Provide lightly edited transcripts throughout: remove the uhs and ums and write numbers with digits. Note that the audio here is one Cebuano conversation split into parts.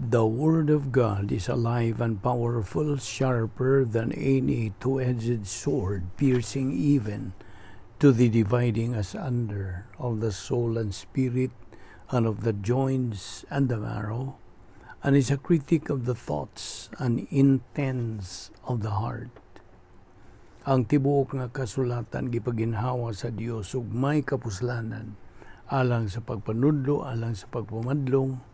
The Word of God is alive and powerful, sharper than any two-edged sword, piercing even to the dividing asunder of the soul and spirit, and of the joints and the marrow, and is a critic of the thoughts and intents of the heart. Ang tibuok nga kasulatan gipaginhawa sa Dios ug may kapuslanan alang sa pagpanudlo, alang sa pagpamadlong,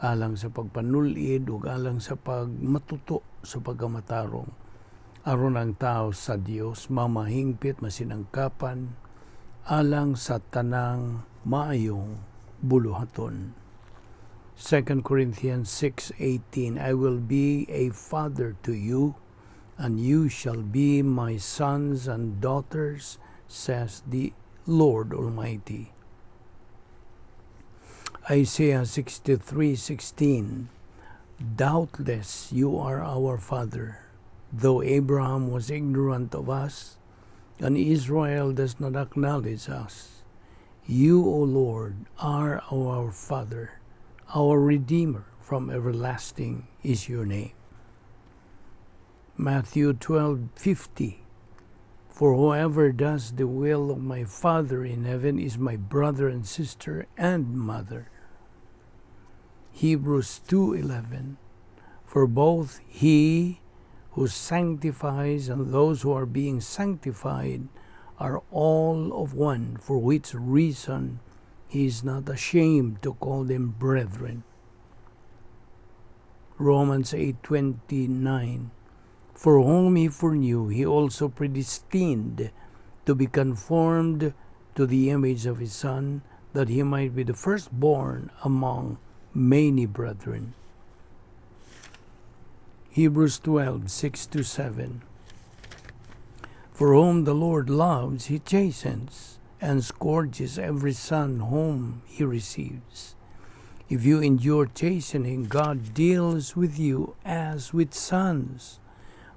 alang sa pagpanulid ug alang sa pagmatuto sa pagkamatarong, aron ang tao sa Dios mamahingpit, masinangkapan alang sa tanang maayong buluhaton. 2 Corinthians 6:18, I will be a father to you, and you shall be my sons and daughters, says the Lord Almighty. Isaiah 63:16, doubtless you are our father, though Abraham was ignorant of us, and Israel does not acknowledge us. You, O Lord, are our Father, our Redeemer from everlasting is your name. Matthew 12:50, for whoever does the will of my Father in heaven is my brother and sister and mother. Hebrews 2:11, for both he who sanctifies and those who are being sanctified are all of one, for which reason he is not ashamed to call them brethren. Romans 8:29, for whom he foreknew, he also predestined to be conformed to the image of his Son, that he might be the firstborn among many brethren. Hebrews 12:6-7, for whom the Lord loves, he chastens and scourges every son whom he receives. If you endure chastening, God deals with you as with sons.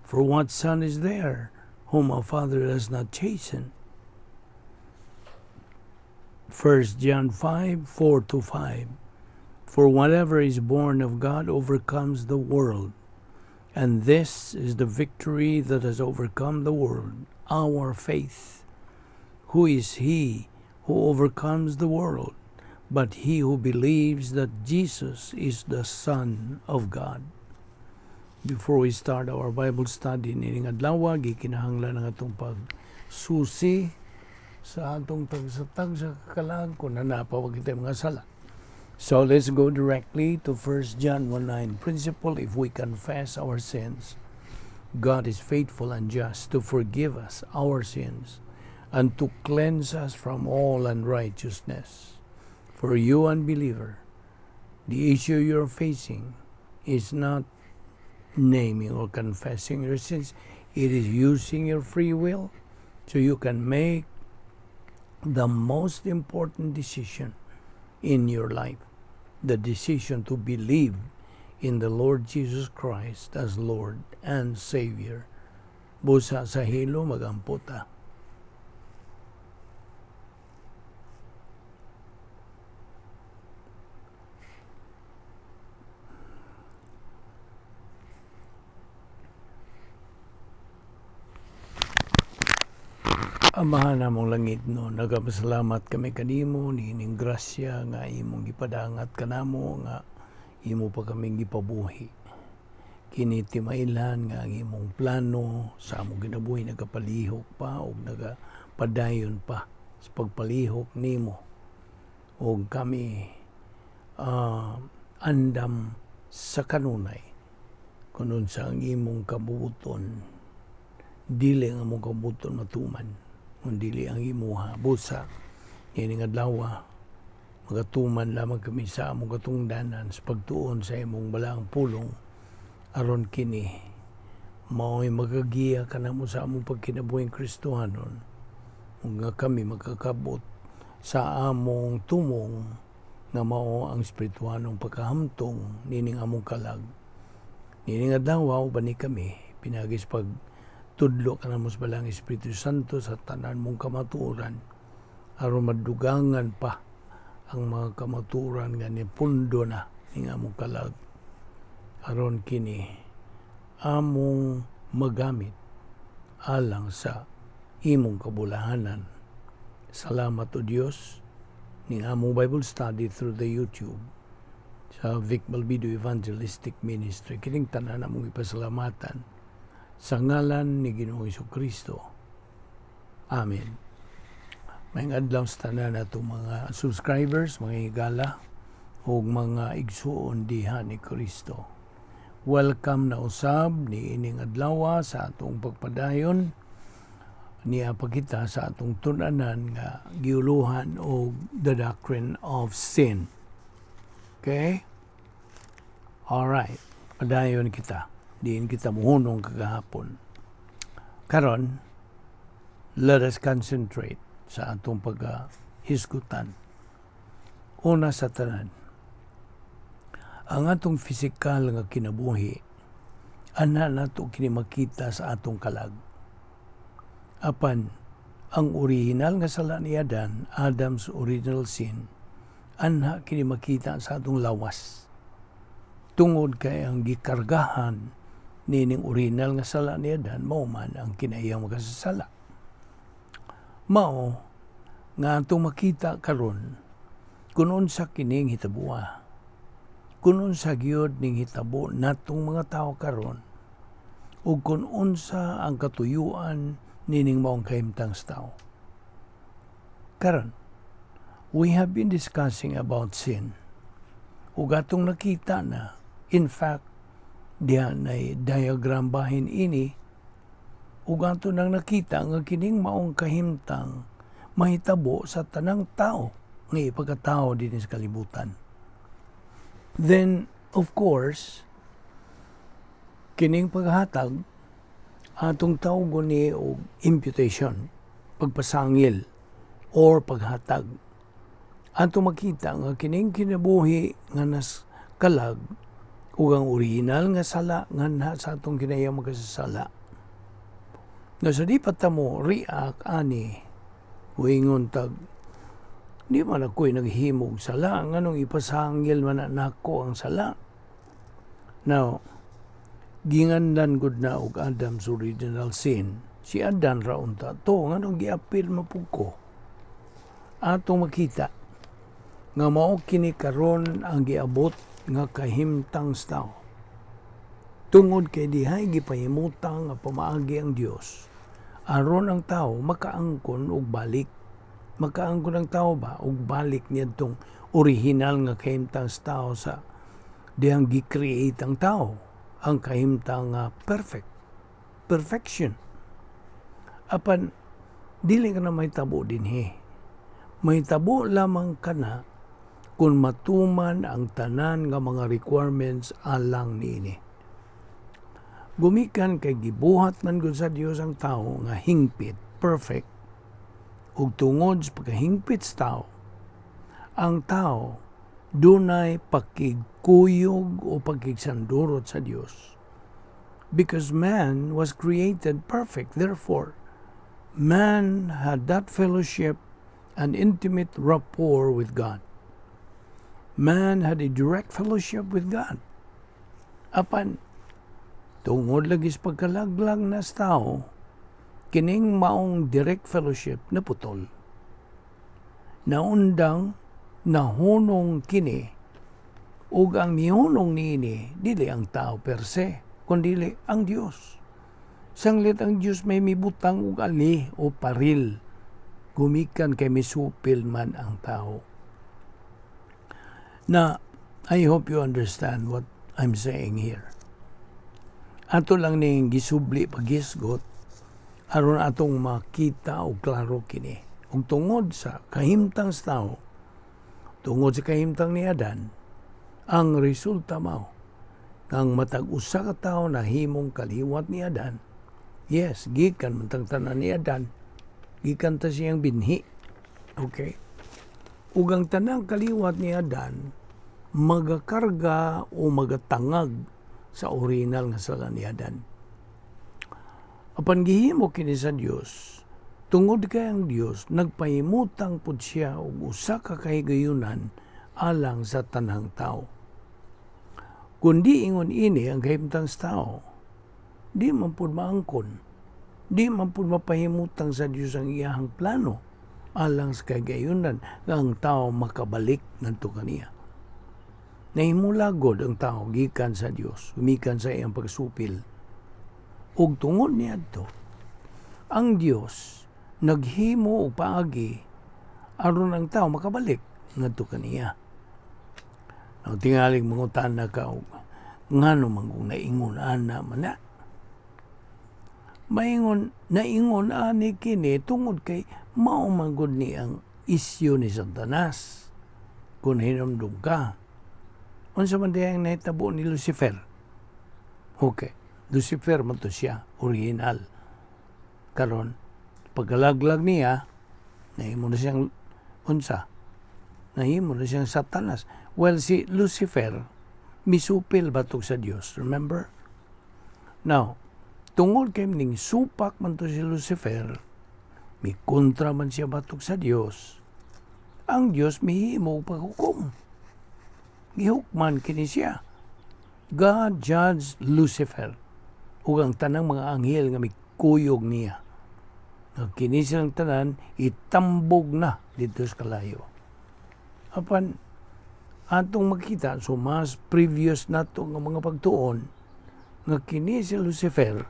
For what son is there whom a father does not chasten? 1 John 5:4-5, for whatever is born of God overcomes the world. And this is the victory that has overcome the world, our faith. Who is he who overcomes the world, but he who believes that Jesus is the Son of God? Before we start our Bible study nining adlaw, gikinahanglan ang atong pagsusi sa atong tagsa-tagsa kalag kung naa pa kitay mga sala. So let's go directly to 1 John 1:9. Principle: if we confess our sins, God is faithful and just to forgive us our sins and to cleanse us from all unrighteousness. For you, unbeliever, the issue you're facing is not naming or confessing your sins. It is using your free will so you can make the most important decision in your life, the decision to believe in the Lord Jesus Christ as Lord and Savior. Busa sa hilo, magampo ta. Amahan namong langit no, nagapasalamat kami kanimo niining grasya nga imong gipadangat kanamo nga imo pa kaming gipabuhi. Kini timailhan nga ang imong plano sa among kinabuhi nagapalihok pa og nagapadayon pa sa pagpalihok nimo, og kami andam sa kanunay kun unsa ang imong kabubuton. Dili ang among kabubuton matuman, kung dili ang imuha. Busa niining adlaw magatuman lamang kami sa among katungdanan sa pagtuon sa imong balaang pulong, aron kini mao'y magagiya kanamo sa among pagkinabuhing Kristohanon, ug nga kami magkakabot sa among tumong nga mao ang espirituhanong pagkahamtong nining among kalag. Niining adlaw uban ni kami pinaagi sa pagtudlo kanamo sa Balaang Espiritu Santo sa tanan mong kamatuoran, aron madugangan pa ang mga kamatuoran nga nipundo na ning among kalag. Aron kini among magamit alang sa imong kabulahanan. Salamat, O Dios, ning among Bible study through the YouTube sa Vic Balbido Evangelistic Ministry. Kining tanan among ipasalamatan sa ngalan ni Ginoong Kristo. Amen. Maayong adlaw sa tanan atong mga subscribers, mga higala, ug mga igsuon diha ni Kristo. Welcome na usab ni ining adlaw sa atong pagpadayon niya kita sa atong tun-anan nga giuluhan og the doctrine of sin. Okay? All right. Padayon kita. Diin kita muhunong kagahapon. Karon, let us concentrate sa atong paghisgutan. Una sa tanan, ang atong pisikal nga kinabuhi, ana nato kini makita sa atong kalag. Apan, ang original nga sala ni Adan, Adam's original sin, anha kini makita sa atong lawas. Tungod kay ang gikargahan nining original nga sala ni Adan, mao man ang kinaiyang makasasala. Mao nga atong makita karon kung unsa kining hitabuha. Kung unsa gyud ning hitabo natong mga tao karon ug kung unsa ang katuyuan nining maong kahimtang sa tao. Karon, we have been discussing about sin. Ug atong nakita na, in fact, diha na diagram bahin ini, ug ato nang nakita nga kining maong kahimtang mahitabo sa tanang tao nga ipagkatao dinhi sa kalibutan. Then, of course, kining paghatag atong tawgon ni og imputation, pagpasangil or paghatag. Ato makita nga kining kinabuhi nga nas kalag ug ang original nga sala nga na sa atong kinahiyang makasasala. Nga sa di pa ta mo react ani, muingon tag, "Di man ako'y naghimog sala, nganong ipasangil man na nako ang sala?" Now, ginganlan gud na og Adam's original sin. Si Adan ra unta to, nganong giapil mapug ko? Atong makita nga mao kini karon ang giabot nga kahimtang sa tao. Tungod kay dihay gipahimutang nga pamaagi ang Dios aron ang tao makaangkon og balik. Makaangkon ang tao ba og balik niadtong original nga kahimtang sa tao sa dihang gi-create ang tao, ang kahimtang nga perfect, perfection. Apan dili ka na mahitabo dinhi. Mahitabo lamang kana kung matuman ang tanan nga mga requirements alang niini. Gumikan kay gibuhat man gud sa Dios ang tao nga hingpit, perfect, ug tungod sa pagkahingpit sa tao, ang tao dunay pakigkuyog o pakigsandurot sa Dios. Because man was created perfect, therefore, man had that fellowship and intimate rapport with God. Man had a direct fellowship with God. Apan, tungod lagi sa pagkalaglag na sa tao, kining maong direct fellowship na putol. Naundang nahunong kini, ug ang mihunong niini dili ang tao per se, kundi ang Dios. Sanglit ang Dios may mibutang og ali o paril gumikan kay misupil man ang tao. Na I hope you understand what I'm saying here. Ato lang ning gisubli paghisgot aron atong makita og klaro kini. Ug tungod sa kahimtang sa tao, tungod sa kahimtang ni Adan, ang resulta mao ang matag usa ka tawo na himong kaliwat ni Adan. Yes, gikan man tang tanan ni Adan. Gikan ta siyang binhi. Okay? Ug ang tanang kaliwat ni Adan magakarga o magatangag sa original nga sala ni Adan. Apan gihimo kini sa Dios tungod kay ang Dios nagpahimutang pud siya og usa ka kahigayunan alang sa tanang tao. Kung di ingon ini ang kahimtang sa tao, di man pud maangkon, di man pud mapahimutang sa Dios ang iyahang plano alang sa kahigayunan nga ang tao makabalik ngadto kaniya. Nahimulagod ang tao gikan sa Dios, gumikan sa iyang pagsupil. Ug tungod niadto, ang Dios naghimo og paagi aron ang tao makabalik ngadto kaniya. Now, tingaling mangutana ka og ngano man kung naingon ana man na. Maingon, naingon ani kini tungod kay mao man gud ni ang isyu ni Satanas. Kung hinumdum ka, unsa man diay ang nahitabo ni Lucifer? Okay, Lucifer man to siya, original. Karon, pagkalaglag niya, nahimo na siyang unsa? Nahimo na siyang Satanas. Well, si Lucifer, misupil batok sa Dios, remember? Now, tungod kay ning supak man to si Lucifer, mikontra man siya batok sa Dios, ang Dios mihimo og paghukom. Gihukman kini siya. God judged Lucifer ug ang tanang mga anghel nga mikuyog niya. Nga kini silang tanan itambog na didto sa kalayo. Apan atong makita so mas previous nato nga mga pagtuon nga kini si Lucifer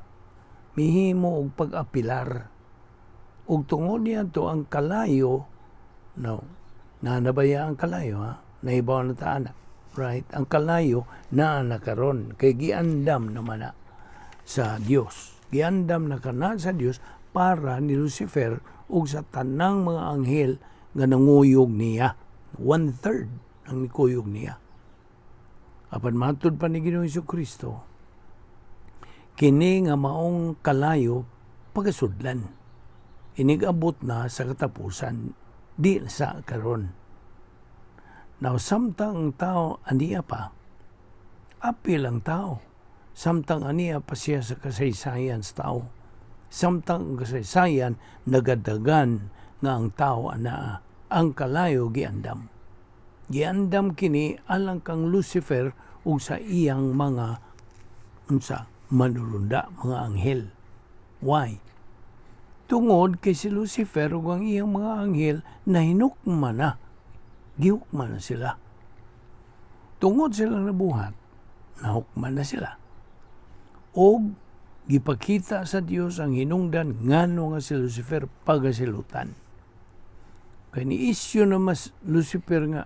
mihimo og pag-apilar. Ug tungod niadto ang kalayo, no, nanabaya ang kalayo, ha? Nahibaw na ta ana. Right? Ang kalayo naa na karon kay giandam naman na sa Dios. Giandam na kana sa Dios para ni Lucifer ug sa tanang mga anghel nga nanguyog niya. One third ang nikuyog niya. Apan matud pa ni Ginoong Kristo, kini nga maong kalayo pagasudlan. Inigabot na sa katapusan, di sa karon. Now, samtang ang tao aniya pa, apil ang tao. Samtang aniya pa siya sa kasaysayan sa tao. Samtang ang kasaysayan nagadagan nga ang tao anaa, ang kalayo giandam. Giandam kini alang kang Lucifer ug sa iyang mga unsa manulunda, mga anghel. Why? Tungod kay si Lucifer ug ang iyang mga anghel nahinukman na. Gihukman na sila. Tungod silang nabuhat, nahukman na sila. Og gipakita sa Dios ang hinungdan ngano nga si Lucifer pagasilutan. Kay ni isyu na mas Lucifer nga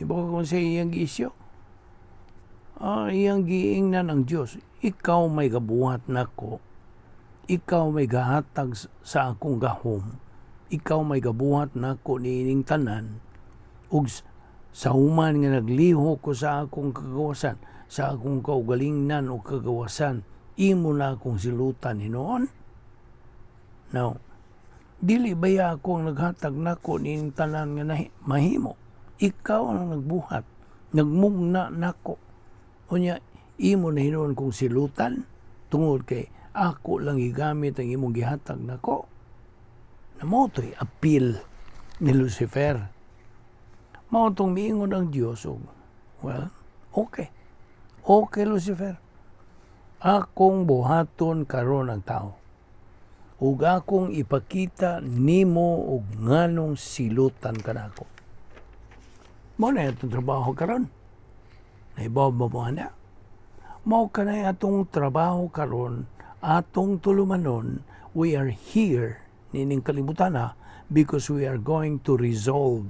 iba ko kung sa iyang giisyo. Ah, iyang giingnan ang Dios, "Ikaw may gabuhat nako. Ikaw may gahatag sa akong gahom. Ikaw may gabuhat nako niining tanan. Ug sa human nga nagliho ko sa akong kagawasan, sa akong kaugalingnan o kagawasan, imo na akong silutan hinuon? Now, dili baya ako ang naghatag nako niining tanan nga mahimo? Ikaw ang nagbuhat, nagmugna nako. Unya, imo na hinuon kong silutan tungod kay ako lang gigamit ang imong gihatag nako." Na mao to'y appeal ni Lucifer. Mao tong miingon ang Dios og, "Well, okay. Okay, Lucifer. Akong buhaton karon ang tao. Ug akong ipakita nimo og nganong silutan kanako." Mao na atong trabaho karon. Nahibaw ba mo ana? Mao kanay atong trabaho karon, atong tulumanon, we are here nining kalibutan na because we are going to resolve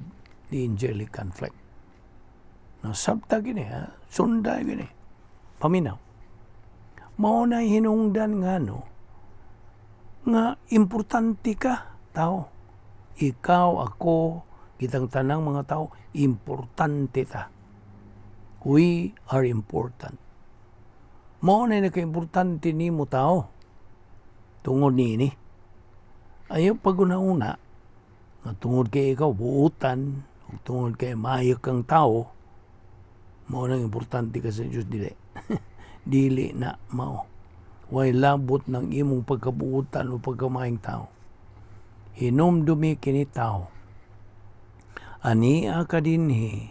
the angelic conflict. No, sabta gini, ha? Sunda gini. Paminaw. Mao na hinungdan nga no, nga importante ka, tao. Ikaw, ako, kitang tanang mga tao, importante ta. We are important. Mao na naka-importante nimo, tao. Tungod niini. Ayaw pag-una-una, nga tungod kay ikaw buutan, ug tungod kay maayo kang tao, mao nang importante ka sa Diyos, dili. Dili na mao. Way labot ng imong pagkabuutan o pagkamaayong tao. Hinumdumi kini, tao. Ania ka dinhi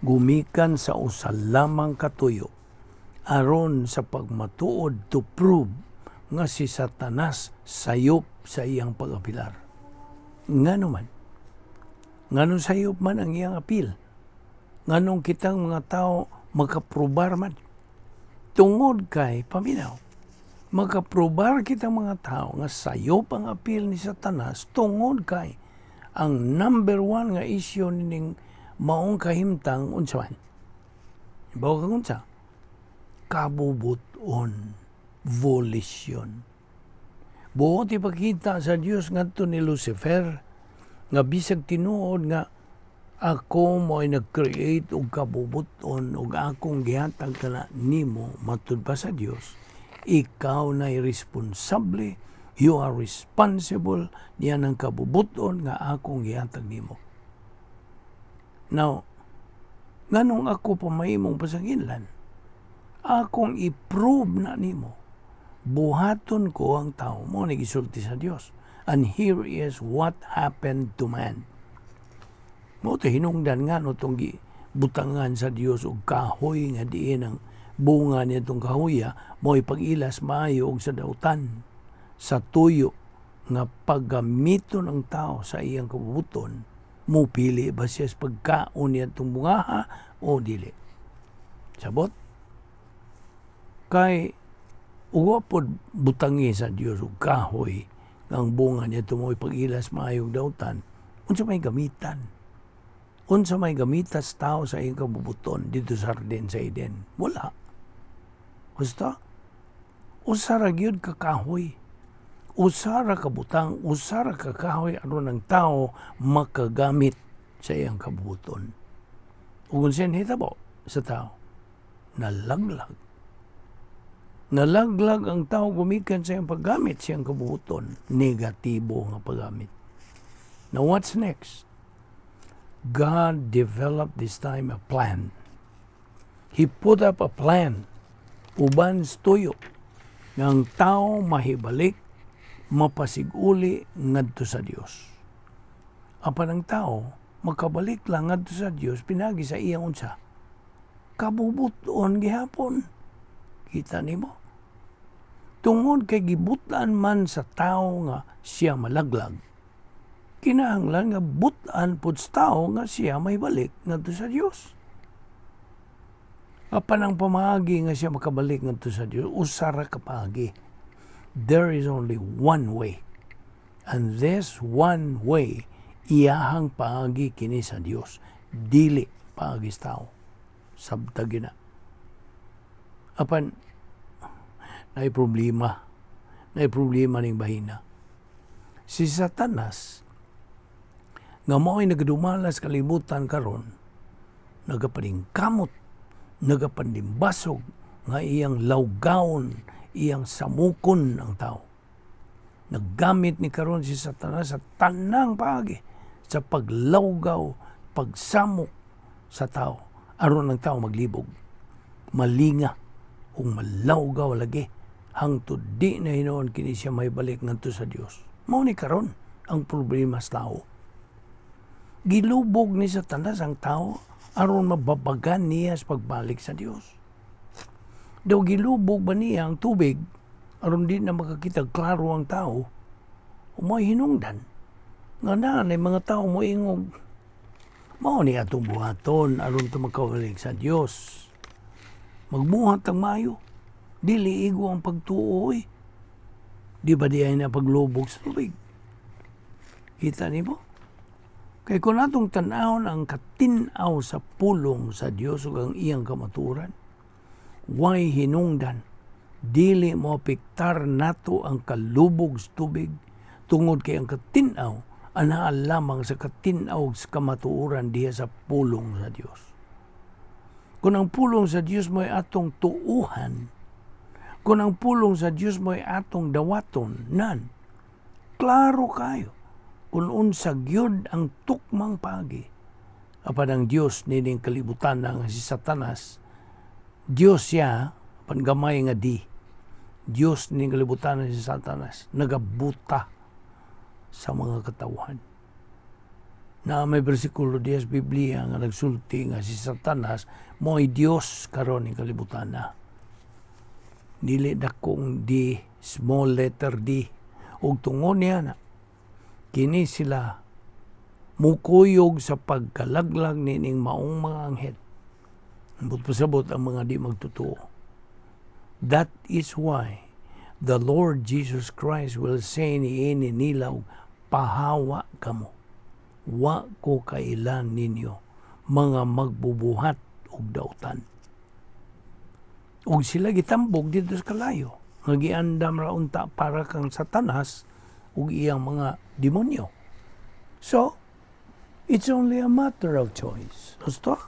gumikan sa usa lamang katuyo. Aron sa pagmatuod, to prove nga si Satanas sayop sa iyang pag-apilar. Ngano man? Ngano sayop man ang iyang apil? Nganong kitang mga tao makaprobar man? Tungod kay, paminaw, makaprobar kitang mga tao nga sayop ang apil ni Satanas tungod kay ang number one nga isyu nining maong kahimtang, unsa man? Ibaw kang unsa? Kabubuton. Volition. Buot ipakita sa Dios ngadto ni Lucifer nga bisag tinuod nga ako mo ay nag-create og kabubuton ug akong gihatag kana nimo, matud pa sa Dios, ikaw na responsable, you are responsible niya ng kabubuton nga akong gihatag nimo. Now, nganong ako pa mahimong pasanginlan, akong i-prove na nimo, buhaton ko ang tao mo ni gisulti sa Dios. And here is what happened to man. Mao to hinungdan nga no tong butangan sa Dios og kahoy nga diin ang bunga nitong kahoya mo ipag-ilas maayo og sa dautan, sa tuyo nga paggamiton ang tao sa iyang kabubuton, mupili ba siya sa pagkaon niya itong bungaha o dili. Sabot? Kay uwa pod butangi sa Dios og kahoy nga ang bunga niya mo ipag-ilas maayo og dautan, unsa may gamitan? Unsa may gamitas tao sa iyang kabubuton dito sa hardin sa Eden? Wala. Gusto? Usa ra gyud ka kahoy. Usa ra ka butang, usa ra ka kahoy aron ang tao makagamit sa iyang kabubuton. Ug unsa nahitabo sa tao? Nalaglag. Nalaglag ang tao gumikan sa iyang paggamit sa iyang kabubuton. Negatibo nga paggamit. Now, what's next? God developed this time a plan. He put up a plan uban sa tuyo nga ang tao mahibalik, mapasiguli ngadto sa Dios. Apan ang tao makabalik lang ngadto sa Dios pinagi sa iyang unsa? Kabubuton gihapon. Kita nimo? Tungod kay gibutan man sa tao nga siya malaglag, kinahanglan nga butan pud sa tao nga siya may balik ngadto sa Dios. Apan ang pamaagi nga siya makabalik ngadto sa Dios, usa ra ka paagi. There is only one way. And this one way, iyahang paagi kini sa Dios. Dili paagi sa tao. Sabta gyud na. Apan naay problema. Naay problema ning bahina. Si Satanas nga mao'y nagadumala sa kalibutan karon, nagapaningkamot, nagapandimbasog nga iyang lawgawon, iyang samukon ang tao. Naggamit ni karon si Satanas sa tanang paagi sa paglawgaw, pagsamok sa tao aron ang tao maglibog, malinga ug malawgaw lagi hangtod di na hinuon kini siya may balik ngadto sa Dios. Mao ni karon ang problema sa tao. Gilubog ni Satanas ang tao aron mababagan niya sa pagbalik sa Dios. Daw gilubog ba niya ang tubig aron di na makakita klaro ang tao? Umoy hinungdan nga na mga tao mo ingog, mao ni atong buhaton aron ta makabalik sa Dios. Magbuhat ang maayo. Dili igo ang pagtuo oy. Di ba di ay na paglubog sa tubig? Kita nimo? Kay kung atong tan-awon ang katin-aw sa pulong sa Dios ug ang iyang kamatuoran, way hinungdan dili mo apektar nato ang kalubog sa tubig tungod kay ang katin-aw anaa lamang sa katin-aw sa kamatuoran diha sa pulong sa Dios. Kung ang pulong sa Dios mo'y atong tuuhan, kung ang pulong sa Dios mo'y atong dawaton, nan, klaro kayo kung unsa gyud ang tukmang pagi. Apan ang Dios nining kalibutan nga si Satanas, Dios siya, apan gamay nga di. Dios nining kalibutan nga si Satanas, nagabuta sa mga katawhan. Na may bersikulo diya sa Biblia nga nagsulti nga si Satanas mo'y Dios karon ning kalibutan na. Dili dakong D, small letter D. Ug tungod niya na, kini sila mukuyog sa pagkalaglag nining maong mga anghel. Ambot pasabot ang mga di magtotoo. That is why the Lord Jesus Christ will say niini nila, "Pahawa kamo. Wa ko kaila ninyo, mga magbubuhat og dautan." Ug sila gitambog didto sa kalayo nga giandam ra unta para kang Satanas ug iyang mga demonyo. So, it's only a matter of choice. Gusto?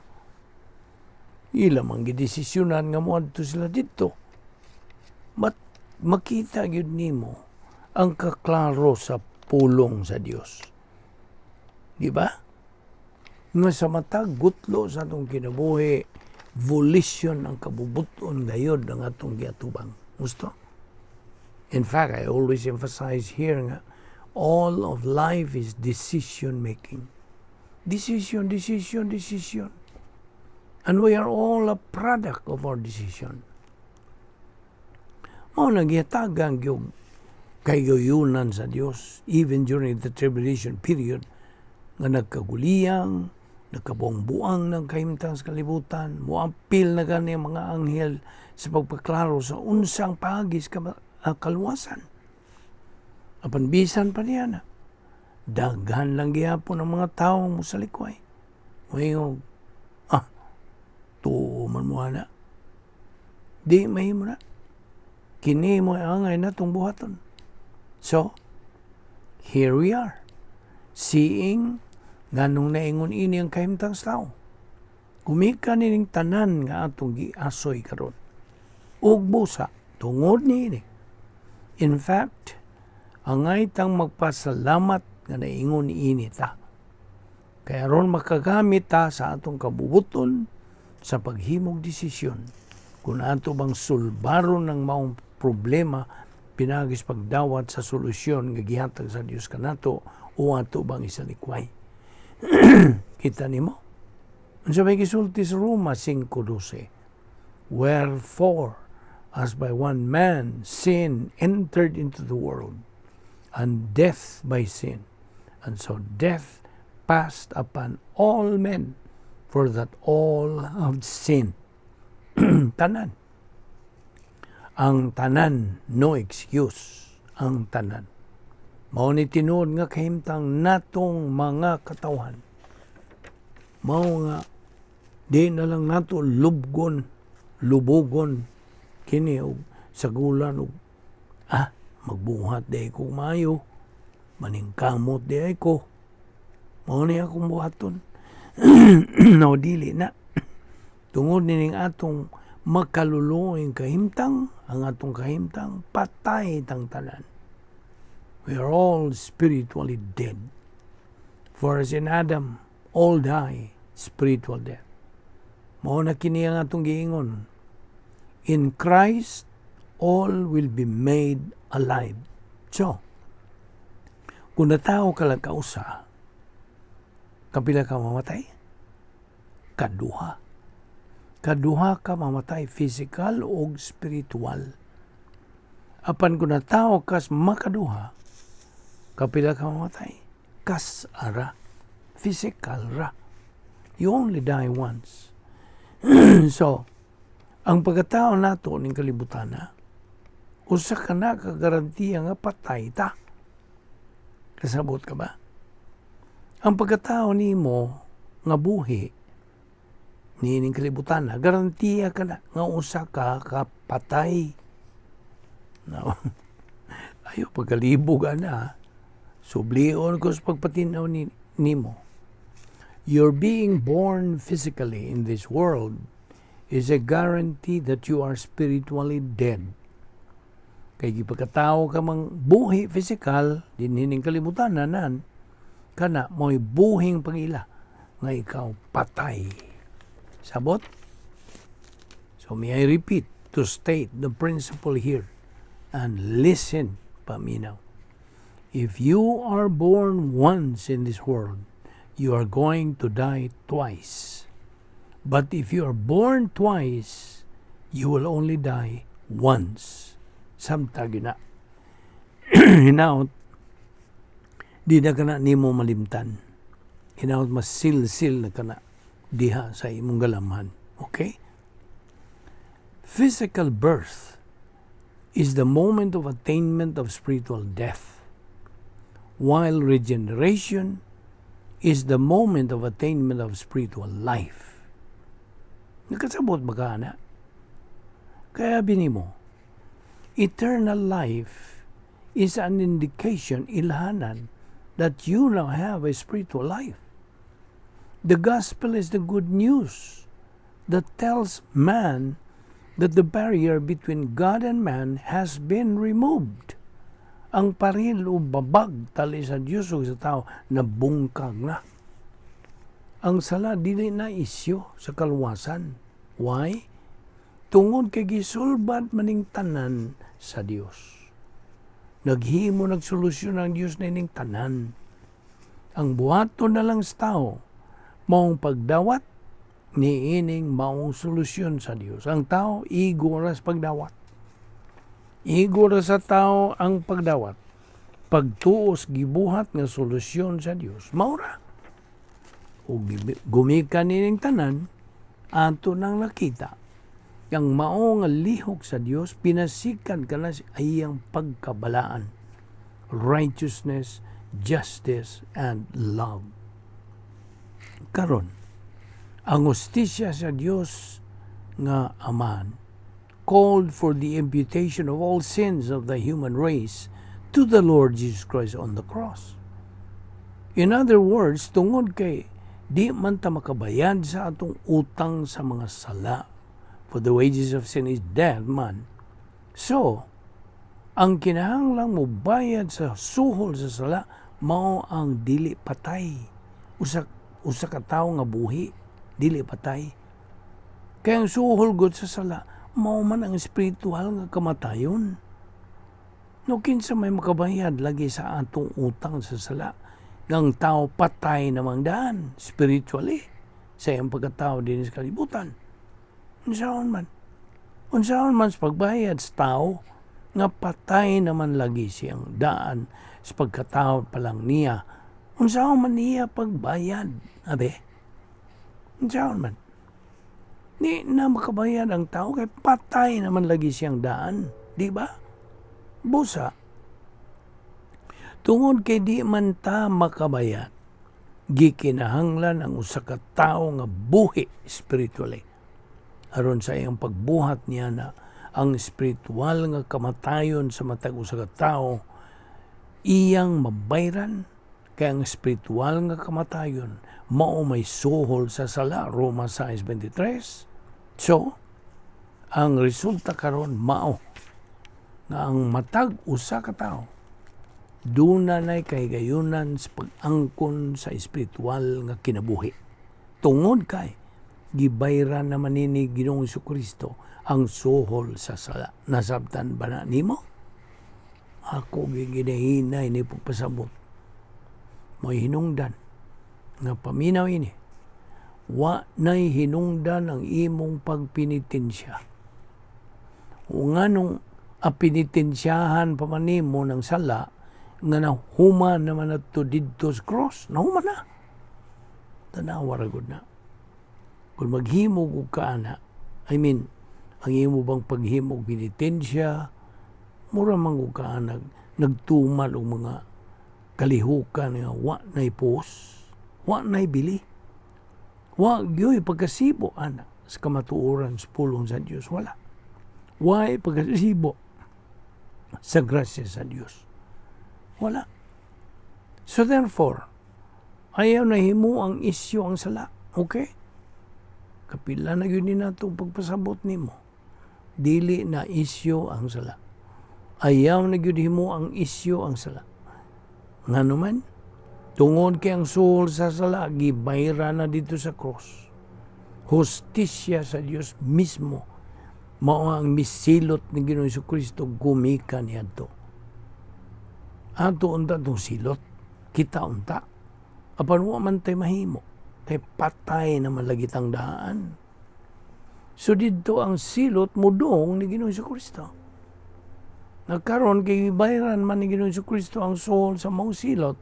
Ila man gidesisyonan nga moadto sila didto. Mat makita gyud nimo ang kaklaro sa pulong sa Dios. Di ba? Nga sa matag gutlo sa atong kinabuhi, volition ang kabubuton gayod ang atong giatubang. Gusto? In fact, I always emphasize here nga all of life is decision making. Decision, decision, decision. And we are all a product of our decision. Mao na gihatagan gyud kahigayunan sa Dios even during the tribulation period nga nagkaguliyang, nagkabuang-buang ng kahimtang sa kalibutan, moapil na gani ang mga anghel sa pagpaklaro sa unsang paagi sa kaluwasan. Apan bisan pa niya na, daghan lang gihapon ang mga tawo mosalikway. Moingog, "Ah, tuo man mo ana. Di mahimo na. Kini mo angay na itong buhaton." So, here we are. Seeing nganong naingon ini ang kahimtang sa tao. Gumikan nining tanan nga atong giasoy karon. Ug busa, tungod niini. In fact, angay tang magpasalamat nga naingon ini ta. Kaya aron makagamit ta sa atong kabubuton sa paghimog desisyon kung ato bang sulbaron ng maong problema pinaagi sa pagdawat sa solusyon nga gihatag sa Dios kanato o ato bang isalikway. Kita nimo? Unsa may gisulti sa Roma 5:12? "Wherefore, as by one man sin entered into the world, and death by sin, and so death passed upon all men, for that all have sinned." Tanan. Ang tanan, no excuse. Ang tanan. Mao ni tinuod nga kahimtang natong mga katawhan. Mao nga di na lang nato lubgon, lubugon kini og sagulan og "Ah, magbuhat di ko maayo, maningkamot di ko. Mao ni akong buhaton." No, dili na. Tungod nining atong makaluluoyng kahimtang, ang atong kahimtang, patay tang tanan. We are all spiritually dead. For as in Adam, all die spiritual death. Mao na kini ang atong giingon. In Christ, all will be made alive. So, kung natao ka lang kausa, kapila ka mamatay? Kaduha. Kaduha ka mamatay, physical o spiritual. Apan kung natao kas makaduha, kapila ka mamatay? Kas ara. Physical ra. You only die once. So, ang pagkatao nato ning kalibutan na, usa ka na kagarantiya nga patay ta. Kasabot ka ba? Ang pagkatao nimo nga buhi niining kalibutan na, garantiya ka na nga usa ka kapatay. No. Ayo pagkalibog ana. Sublion ko sa pagpatinaw ni nimo. Your being born physically in this world is a guarantee that you are spiritually dead. Kay gipagkatao ka mang buhi physical, dinhining kalibutan na nan, kana mo'y buhing pangila nga ikaw patay. Sabot? So may I repeat to state the principle here and listen, paminaw. If you are born once in this world, you are going to die twice. But if you are born twice, you will only die once. Samtang na. Hinaot, di na kana nimo malimtan. Hinaot masilsil na kana diha sa imong galamhan. Okay? Physical birth is the moment of attainment of spiritual death, while regeneration is the moment of attainment of spiritual life. Nakasabot ba ka na? Kaya binimo, eternal life is an indication, ilhanan, that you now have a spiritual life. The gospel is the good news that tells man that the barrier between God and man has been removed. Ang paril o babag tali sa Diyos o sa tao nabungkag na. Ang sala dili na isyo sa kaluwasan. Why? Tungod kay gisulbad maning tanan sa Dios. Naghimo nagsolusyon ang Dios na ining tanan. Ang buhaton na lang sa tao, maong pagdawat niining maong solusyon sa Dios. Ang tao, igo ra sa pagdawat. Igo ra sa tao ang pagdawat. Pagtuos gibuhat nga solusyon sa Dios. Mao ra. O gumikan nining tanan, ato nang nakita ang mao nga lihok sa Dios pinasikan kana sa iyang pagkabalaan, righteousness, justice and love. Karon, ang hustisya sa Dios nga Amahan called for the imputation of all sins of the human race to the Lord Jesus Christ on the cross. In other words, tungod kay di man ta makabayad sa atong utang sa mga sala, for the wages of sin is death man. So, ang kinahanglang mo bayad sa suhol sa sala mao ang dili patay. Usa usa ka tawo nga buhi, dili patay. Kaya ang suhol gud sa sala mao man ang espiritual nga kamatayon. No kinsa may makabayad lagi sa atong utang sa sala? Ngang tao patay namang daan spiritually sa iyang pagkatao din sa kalibutan. Unsaon man? Unsaon man sa pagbayad sa tao nga patay naman lagi siyang daan sa pagkatao pa lang niya? Unsaon man niya pagbayad? Abe? Unsaon man? Di na makabayad ang tao kay patay naman lagi siyang daan. Di ba? Busa, tungod kay di man ta makabayad, gikinahanglan ang usa ka tawo nga buhi spiritually. Aron sa iyang pagbuhat niya na ang spiritual nga kamatayon sa matag usa ka tawo iyang mabayran, kay ang spiritual nga kamatayon mao may suhol sa sala, Roma 6:23. So ang resulta karon mao nga ang matag usa ka tawo duna nay kahigayunan sa pag-angkon sa espiritual nga kinabuhi tungod kay gibayran naman ni Ginoong Kristo ang suhol sa sala. Nasabtan ba na nimo? Ako giginahinay ni pagpasabot. May hinungdan nga paminaw ini. Wa nay hinungdan ang imong pagpinitensya. O nganong apinitensyahan pa man nimo ng sala nga nahuman naman ato didto sa cross, nahuman na. Tanawa ra gud na. Kung maghimog og kaana, I mean, ang imo bang paghimog penitensya, mura man og kaanag nagtumal og mga kalihukan nga wa nay pus, wa nay bili. Wa gyoy pagkasibo ana sa kamatuoran sa pulong sa Dios, wala. Wa pagkasibo sa grasya sa Dios. Wala. So therefore, ayaw na himo ang isyu ang sala. Okay? Kapila na yun ni nato pagpasabot nimo. Dili na isyu ang sala. Ayaw na gyud himo ang isyu ang sala. Ngano man, tungod kay ang suhol sa sala gibayra na dito sa cross. Hustisya sa Dios mismo mao ang misilot ni Ginoong Kristo gumikan niadto. Ato unta tong silot, kita unta. Apan wa man tay mahimo, kay patay naman lagi tang daan. So didto ang silot mudong ni Ginoong Kristo. Nagkaroon kay bayaran man ni Ginoong Kristo ang soul sa maong silot.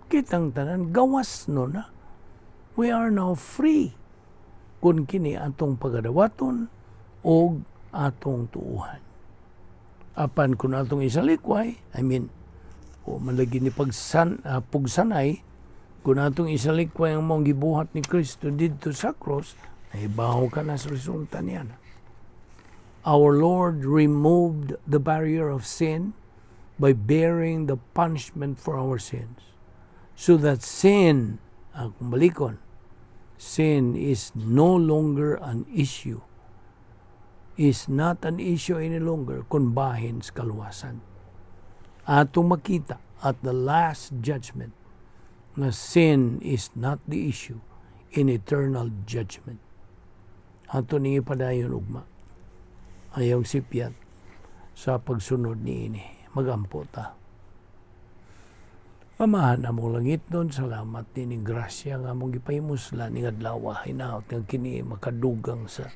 Kitang tanan gawas no na. We are now free kung kini atong pagadawaton o atong tuuhan. Apan kung atong isalikway, I mean, o malagi ni pugsanay, kung atong isalikway ang maong gibuhat ni Kristo didto sa cross, nahibaw ka na sa resulta niya. Our Lord removed the barrier of sin by bearing the punishment for our sins. So that sin, kung balikon, sin is no longer an issue. Is not an issue any longer kung bahin sa kaluwasan. Atong makita at the last judgment nga sin is not the issue in eternal judgment. Ato ning ipadayon ugma. Ayaw sipyat sa pagsunod ni ini. Magampo ta. Amahan among langitnon, salamat nining grasya nga among gipahimuslan ning adlaw, hinaot nga kini makadugang sa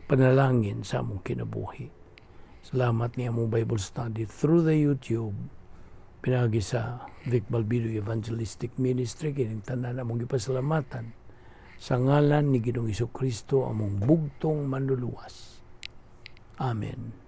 panalangin sa among kinabuhi. Salamat ni among Bible study through the YouTube pinagi sa Vic Balbido Evangelistic Ministry. Kining tanan among gipasalamatan sa ngalan ni Ginoong Kristo, among bugtong Manluluwas. Amen.